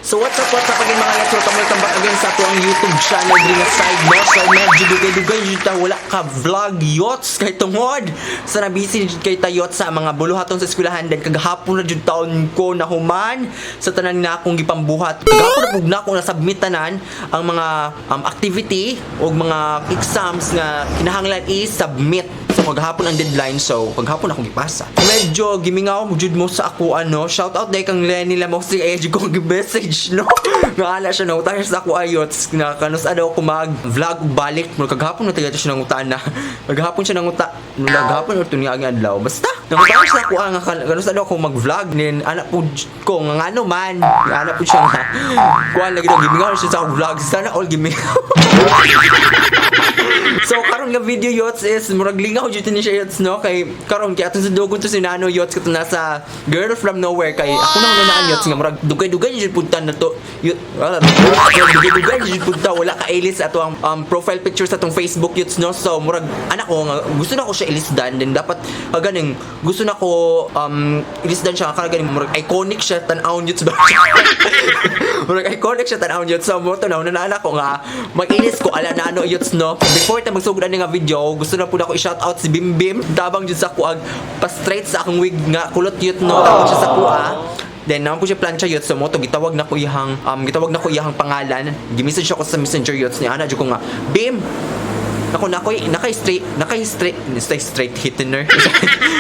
So what's up again, mga yots? Welcome, welcome back again sa atuang YouTube channel diri nga side, no? So medyo dugay-dugay jud ta wala ka vlog, yots, kay tungod sa nabisi jud kay ta, yots, sa mga buluhaton sa eskwelahan. Then kagahapon na jud taon ko nahuman sa tanan na akong gipambuhat. Kagahapon na pug na ako na submit tanan ang mga activity o mga exams nga kinahanglan i-submit. So kagahapon ang deadline, so kagahapon akong gipasa. Medyo gimingaw mo jud mo sa ako ano. Shout out dahil kang Lenny Lamosig ay jud ko gi-message, no. Nga ala siya no tayo sa ako ayots na kanus daw ko mag vlog ug balik. Mo kagahapon na tayo siya nangutana. Kagahapon siya nanguta. Kagahapon or tuning ang adlaw. Basta nangutana siya ako nga kanus daw ko mag-vlog nin ana pud ko nga ngano man. Nga ana pud siya nga kuan lagi daw gimingaw siya sa akong vlog. Sana all gimingaw. So karon nga video, yots, is murag lingaw jud ni siya, yots, no, kay karon kay atong sudugon to si Nano, yots, kato nasa Girl from Nowhere, kay ako nang nunaan, yots, nga murag dugay-dugay jud punta na to wala, dugay-dugay jud punta wala ka ilis ato ang profile picture sa atong Facebook, yots, no. So murag anak ko nga gusto na ko siya ilisdan then dapat ganing gusto na ko ilisdan siya kana ganing murag iconic siya tan-awon, yots ba? Murag iconic siya tan-awon, yots. So mo to na naan ako nga mag-ilis ko ala Nano, yots, no. Before ta magsugod ani nga video, gusto na pud ako i-shout out si Bim Bim tabang jud sa kuag pa straight sa akong wig nga kulot yut, no. Tabang siya sa kuha. Then naman po siya plancha, yots. So mo to gitawag na ko iyahang pangalan. Gi-message ako sa Messenger, yots, ni ana jud ko nga Bim. Nako, nakay straight nakay straight straight straight straightener,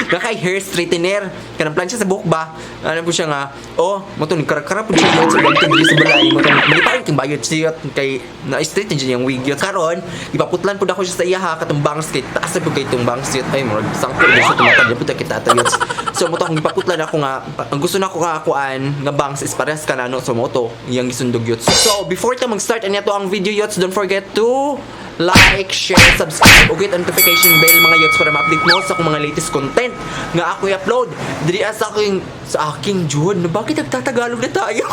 nakay hair straightener kanang plancha sa buhok ba. Ano po siya nga, oh, mo to ni karakara po siya, yots, sa diri sa balay. Mo to malipayon king bayot siya kay na straight din yung wig, yots. Karon ipaputlan pud ako siya sa iyaha katong bangs kay taas na pud kay tong bangs, yot. Ay, murag sangko din sa tumatad pud kita ata, yots. So mo to akong ipaputlan ako nga ang gusto na ako kakuan nga bangs is parehas kanano. So mo to iyang gisundog, yots. So before ta mag-start ani ato ang video, yots, don't forget to like, share, subscribe, ug hit ang notification bell, mga yots, para ma-update mo sa akong mga latest content nga ako i-upload diri sa aking jud no. Bakit nagtatagalog na tayo?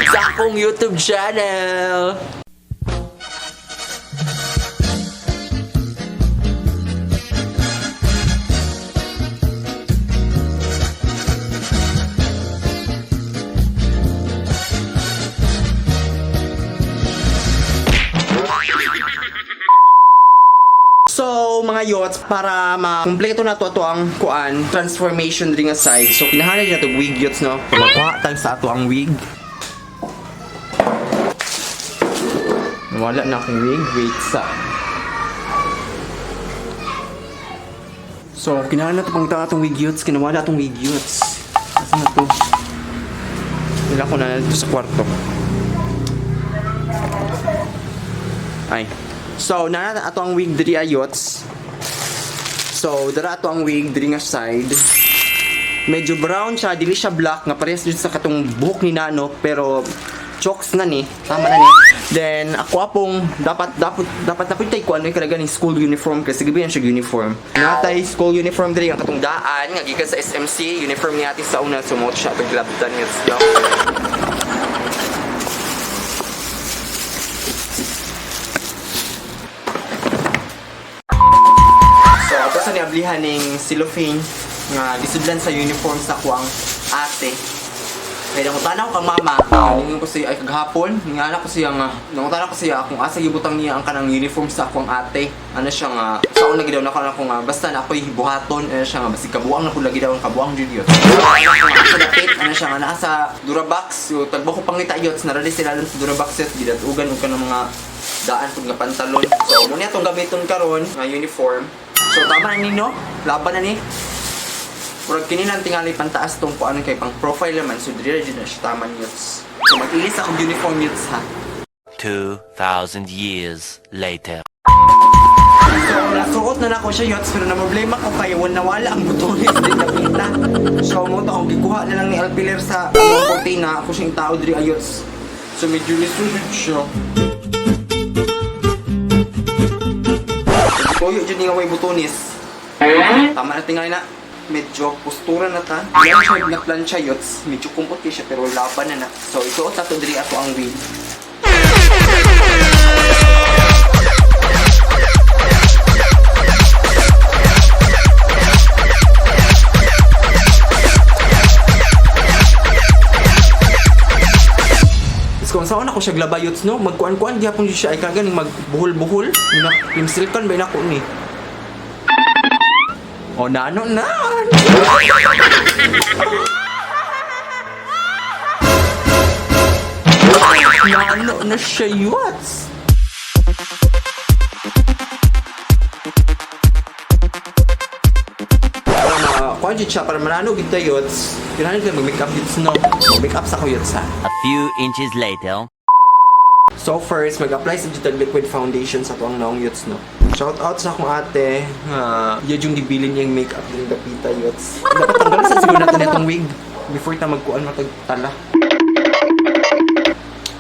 Sa akong YouTube channel. So, mga yots, para ma-kompleto na to ato ang kuan, transformation diri nga side. So, kinahanglan na to wig, yots, no? So, magkuha tayo sa ato ang wig. Wala na akong wig. Wait sa. So, kinahanglan na to pang atong wig, yots. Kinawala atong wig, yots. Asa na to? Wala ko na dito sa kwarto. Ay. So, nana ato ang wig diri ayots. So, dara ato ang wig diri nga side. Medyo brown siya, dili siya black nga parehas jud sa katong buhok ni Nano, pero chokes na ni, tama na ni. Then ako apong dapat dapat dapat na pud tay kuan ay kalaga ning school uniform kasi gabi siya uniform. Natay school uniform diri ang katong daan nga gikan sa SMC, uniform ni ate sa una, so mo siya atong glabdan, yots, no. So, ato sa niablihan ning cellophane nga gisudlan sa uniform sa kuang ate. Kaya nangutana ko kang mama, ningon ko siya ay kagahapon, ningana ko siya nga, nangutana ko siya kung asa gibutang niya ang kanang uniform sa akong ate. Ano siya nga, sa una gid daw nako nga, basta na ako'y buhaton, ano siya nga, basig kabuang na ko lagi daw ang kabuang jud yun. So, ano ko nga, asa dapit, ano siya nga, nasa Durabox, so, tagbo ko pangita, yots, narali sila lang sa Durabox set, gidatugan og kanang mga daan pud nga pantalon. So, muna atong gamiton karon nga uniform. So, tama na ni, no? Laban na ni. Murag kini lang tingali pantaas tong kuan kay pang profile naman, so diri ra jud na siya tama, yots. So mag-ilis akong uniform, yots, ha. 2,000 years later. So nasuot na nako siya, yots, pero na problema ko kay wala nawala ang butones din na pinta. So mo to akong gikuha na lang ni Alpiler sa among kortina, ako siyang tao diri ayots. So medyo lisod siya. Tuyo jud ni nga way butones. Tama na tingali na. Medyo postura na ta. Plancha na plancha, yots. Medyo kumpot kay siya pero laban na na. So isuot na to diri ato ang wig. Kung saan ako siya glaba, yots, no? Magkuan-kuan gihapon siya ay kaganing magbuhol-buhol. Yun na, pimsilkan ba nako ni? O nano na. Nano na siya, yots. Para ma kuan jud siya para manano gid ta, yots. Kinahanglan ka mag-makeup, yots, no? Mag-makeup sa ko, yots, ha. A few inches later. So first, mag-apply sa digital liquid foundation sa tuang naong, yots, no. Shout out sa akong ate nga iya yung gibilin niyang makeup din dapita, yots. Dapat tanggal sa siguro natin itong wig before ta magkuan matag tala.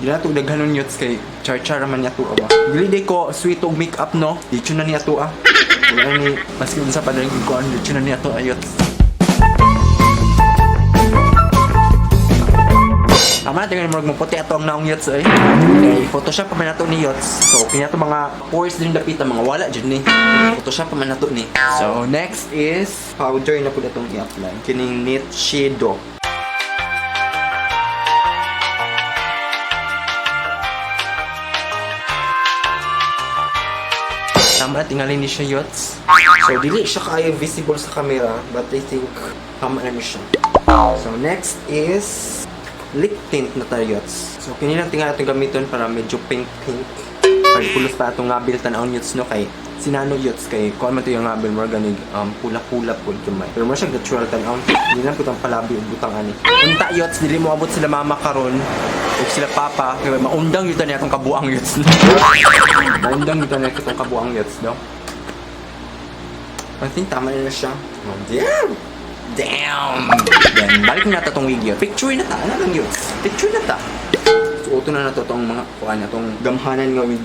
Di na ito daghanon, yots, kay char-char man niya to ba. Dili day ko sweet og makeup, no. Diretso na niya to ah. Wala ni maski unsa pa dahil kuan, diretso na niya to ayot. Tama na, tingnan mo puti ato ang naong, yots, eh. Okay, Photoshop pa man nato ni, yots. So, kanya to mga pores din dapita, mga wala jud ni. Photoshop pa man nato ni. So, next is powder na pud atong i-apply. Kining Nichido. Tama na tingali ni siya, yots. So, dili siya kaayo visible sa camera, but I think tama na ni siya. So, next is lip tint na tayo, yots. So, kini lang tingali atong gamiton para medyo pink-pink. Pag pulos pa atong ngabil tan-awon, yots, no, kay sinano, yots, kay kuan man to yung ngabil mo ganig pula-pula pud gamay. Pero mo siya natural tan-awon. Hindi lang pud ang palabi ug butang ani. Unta, yots, dili mo abot sila mama karon ug sila papa kay maundang yun niya atong kabuang, yots. Maundang yun niya atong kabuang, yots, no. I think tama na siya. Oh, damn! Damn! Then, balik na nato tong wig yun. Picture na ta. Ano lang yun? Picture na ta. Suoto na nato tong mga kuan na tong gamhanan nga wig.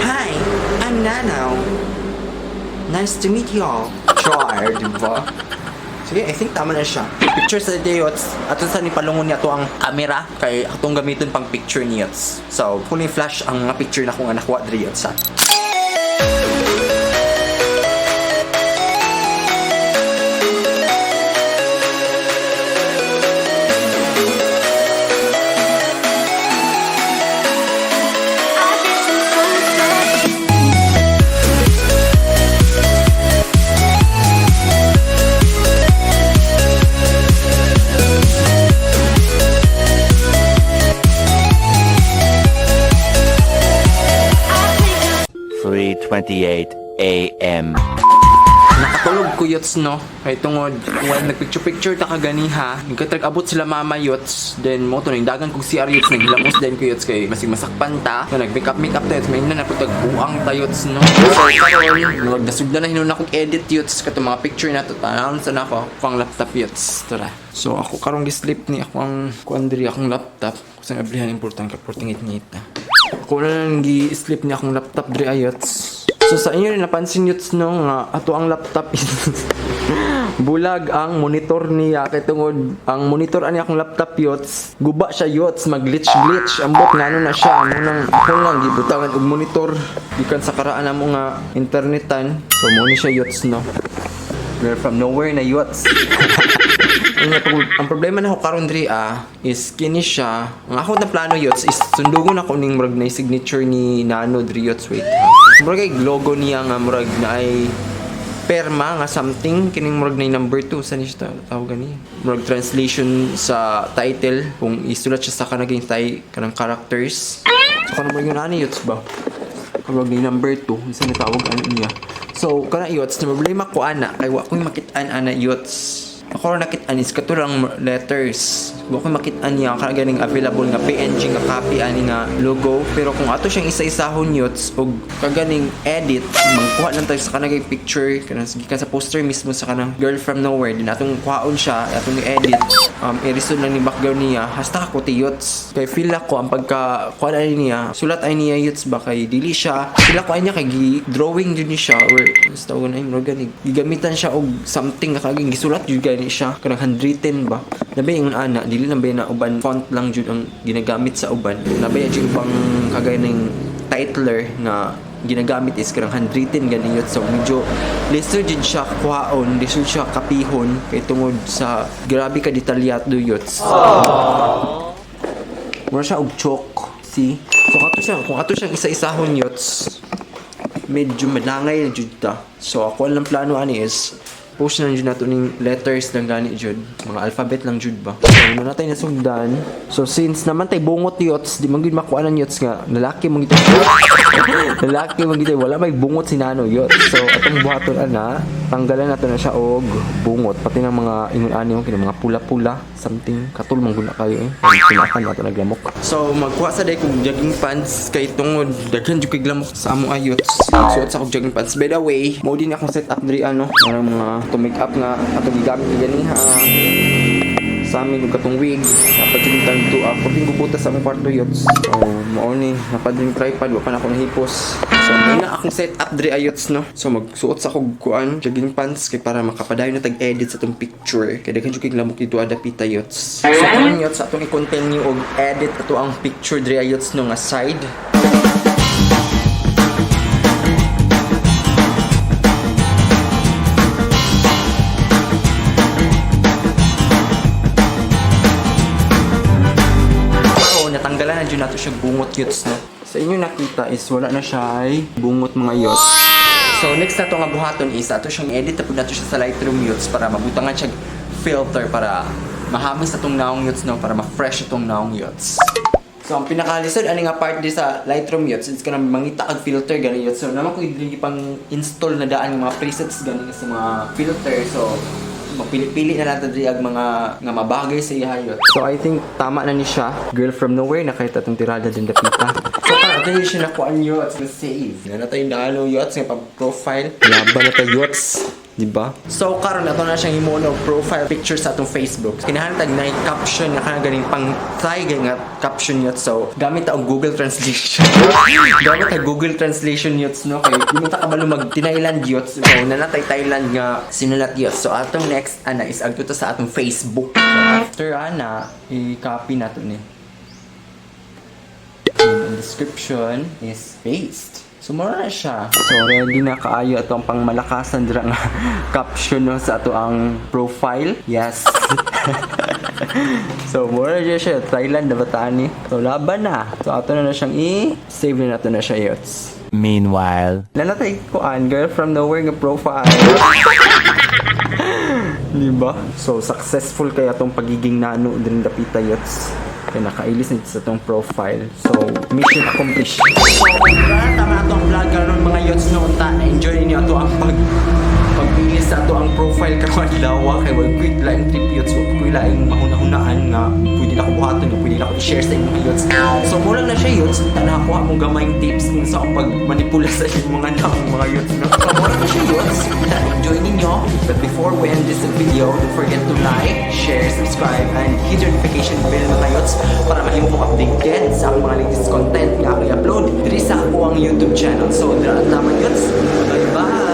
Hi! I'm Nano. Nice to meet y'all. Char, di ba? Sige, I think tama na siya. Picture sa Yots. Ato sa ni palungon niya to ang camera kay atong gamiton pang picture ni yots. So, kung ni flash ang mga picture na kung nakuha diri, yots, ha. 3:28 a.m. Nakatulog ko, yots, no. Kay tungod, well, nagpicture-picture ta kaganiha. Nagkatrag abot sila mama, yots. Then mo to dagan kog CR, yots, naghilamos din ko, yots, kay masig masakpan ta. So nag makeup makeup ta, yots, may na naputag buang ta, yots, no. So karon, murag nasugdan na hinuon akong edit, yots, katong mga picture na to tanawon sa nako pang laptop, yots. Tara. So ako karong gi-sleep ni ako ang kuan diri akong laptop. Kusang ablihan important ka portingit ngita. Ako na lang gi-sleep ni akong laptop diri ayots. So sa inyo rin napansin, yots, no, nga ato ang laptop is bulag ang monitor niya kay tungod ang monitor ani akong laptop, yots, guba siya, yots, mag glitch glitch ambot ngano na siya. Amo nang ako lang gibutangan og monitor gikan sa karaan namo nga internetan. So mo ni siya, yots, no. We're from nowhere na, yots. Ang problema na ako karon diri ah is kini siya. Ang ako na plano, yots, is sundugon ako ning murag na signature ni Nano diri, yots. Wait ha. Murag ay logo niya nga murag na ay perma nga something kining murag na number 2 sa ni siya tawag gani. Murag translation sa title kung isulat siya sa kanaging Thai kanang characters. So kanang murag yun ani, yots, ba? Kamurag ni number 2 unsa ni tawag ano niya. So kana, yots, na problema ko ana kay wa ko'y makitaan ana, yots. Ako ra nakit-an is kato lang letters. Wa ko makit-an niya kana ganing available nga PNG nga copy ani nga logo. Pero kung ato siyang isa-isahon, yots, og kaganing edit, magkuha lang tayo sa kanang picture kanang gikan sa poster mismo sa kanang Girl from Nowhere din, atong kuhaon siya, atong i-edit, i-resolve lang ni background niya hasta ako ti, yots, kay feel ako ang pagka kuha ani niya, sulat ay niya, yots ba, kay dili siya, feel ako ay niya kay gi drawing jud ni siya or basta na yung organic gigamitan siya og something nga kaging gisulat jud gani siya, kanang handwritten ba. Nabay ingon ana, dili lang ba na uban font lang jud ang ginagamit sa uban, nabay jud pang kagaya ng titler nga ginagamit is kanang handwritten gani yun. So medyo lisod jud siya kuhaon, lisod siya kapihon kay tungod sa grabe ka detalyado, yots. Mura siya og chalk, see? So kato siya, kung ato siyang isa-isahon, yots, medyo malangay na jud ta. So ako ang plano ani is post na jud nato ning letters lang gani jud, mga alphabet lang jud ba. So una natay nasugdan. So since naman tay bungot, yots, di man gyud makuha ng, yots, nga lalaki man gito, lalaki man gito, wala may bungot si Nano, yots. So atong buhaton ana, tanggalan nato na siya og bungot pati ng mga ingon ani mo kini mga pula-pula something, katul man guna kayo eh. Pinakan nato naglamok. So magkuha sa day kog jogging pants kay tungod daghan jud kay lamok sa amo ay, yots. Suot sa kog jogging pants. By the way, mao din akong set up diri ano, mga to make up nga atong gigamit ganiha sa amin ug katong wig napad jud tang to ako din gubuta sa among kwarto, yots. So mao ni napad din tripod, wa pa na ako nahipos. So muna akong set up diri ayots no. So magsuot sa kog kuan, jogging pants, kay para makapadayon na tag edit sa atong picture kay daghan jud kay lamok dito adapita, yots. So karon, yots, atong i-continue og edit ato ang picture diri ayots no nga side. Pero natanggalan na dyan nato siya bungot, yots no. Sa inyo nakita is wala na siya ay bungot, mga yots. So next na to nga buhaton is ato siyang edit na pud nato siya sa Lightroom, yots, para mabutangan siya filter para mahamis atong naong, yots no, para ma-fresh atong naong, yots. So ang pinakalisod ani nga part di sa Lightroom, yots, is kanang mangita kag filter gani, yots. So naman ko dili pang install na daan ng mga presets gani sa mga filter. So magpili-pili na lang ta diri ang mga nga mabagay sa iya, yun. So I think tama na ni siya. Girl from Nowhere na kahit atong tirada din dapita. So para ato siya nakuan, yots, na save. Nga na tayo naano, yots, nga pag profile. Laban na tayo, yots. Di ba? So karon ato na siyang himuon og profile picture sa atong Facebook. Kinahanglan tag na caption nga kanang ganing pang Thai nga caption, yots. So gamit ta og Google Translation. Gamit ta Google Translation, yots no, kay di mo ta kabalo mag Thailand, yots. So na natay Thailand nga sinulat, yots. So atong next ana is agto ta sa atong Facebook. So after ana, i-copy nato ni. And ang description is paste. So, mura na siya. So, ready na kaayo atong pangmalakasan dira nga caption no, sa ato ang profile. Yes. So, mura na siya. Thailand na bataan ni. So, laban na. So, ato na na siyang i-save na nato na siya, yots. Meanwhile. Nanatay kuan, Girl from Nowhere nga profile. Di ba? So, successful kaya tong pagiging nano din dapita, yots. Kaya nakailis na sa tong profile. So, mission accomplished. So, tama na itong vlog karon, mga yots no, ta na-enjoy ninyo ato ang pagpili sa ato ang profile karon adlaw kay wag ko'y laing trip, yots, wag ko'y laing mahuna-hunaan nga pwede na ko buhaton, nga pwede na ko i-share sa inyong mga yots. So mo lang na siya, yots, ta nakakuha mong gamayng tips kung sa akong pagmanipula sa inyong mga naong, mga yots no. So mo lang na siya, yots, ta enjoy ninyo. But before we end this video, don't forget to like, share, subscribe and hit your notification bell, mga yots, para mahimo kong updated sa akong mga latest content nga akong i-upload diri sa ako ang YouTube channel. So dira at lamang, yots. Bye bye.